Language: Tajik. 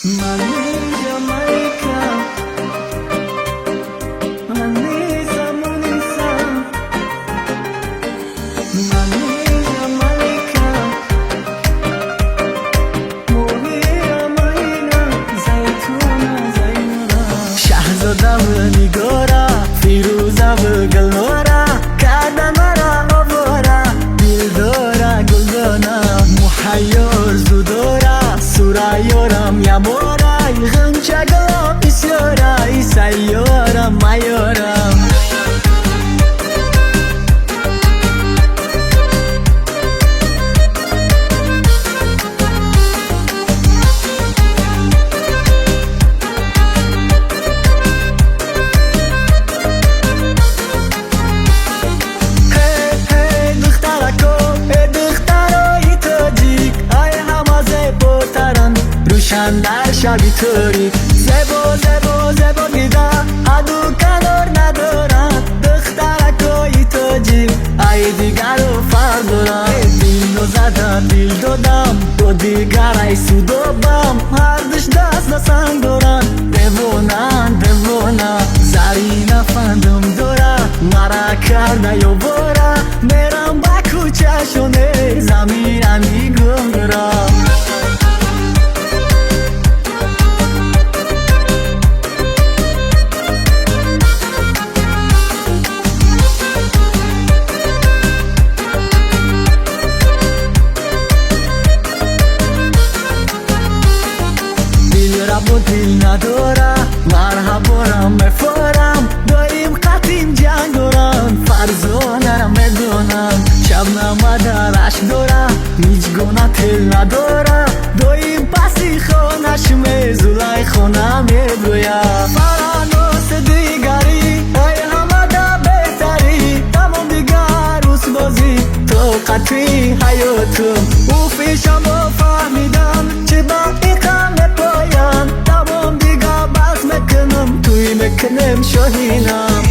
Манижа Малика, Маниса Муниса, Манижа Малика, Муҳира Маина, Зайтуна Зайнура. Шаҳзодаву Нигора, Фирӯзаву Гулнора, кардамара овора, дилдора гулдона, муҳайё орзу дора, Сурайёрам ябора, ғунчагалом бисёра, сайёрам майёрам. Эй, духтарако, эй, духтарои тоҷик, ай ҳама зеботаранд, рӯшан дар шаби торик. Зебо, зебо, зебо дида, ҳаду канор надоранд, духтаракои тоҷик, ай дигару фарқ доранд. Эй, дилнозада дил додам, то дигар ай судобам, ҳардуш даст ба санг доранд, девонанд, девона. Зарина фандум дора, мара карда ёбора, мерам ба кӯчашоне, замина мегумдорам. Дилрабо дил надора, марҳаборам мефорам, доим қатим ҷанг дорам, фарзонара медонам, шабнамада рашк дора, ҳеҷ гуна тел надора, доим паси хонаш мезулай хона мегӯя. Фаранос дигарӣ, ай ҳамада беҳтарӣ, тамом дигар рӯзбозӣ, тоқати ҳаётум. Уфишамо фаҳмидам, чӣ ба иқа мепоям, тамом дигар бас мекунам, тӯй мекунем шоҳинам.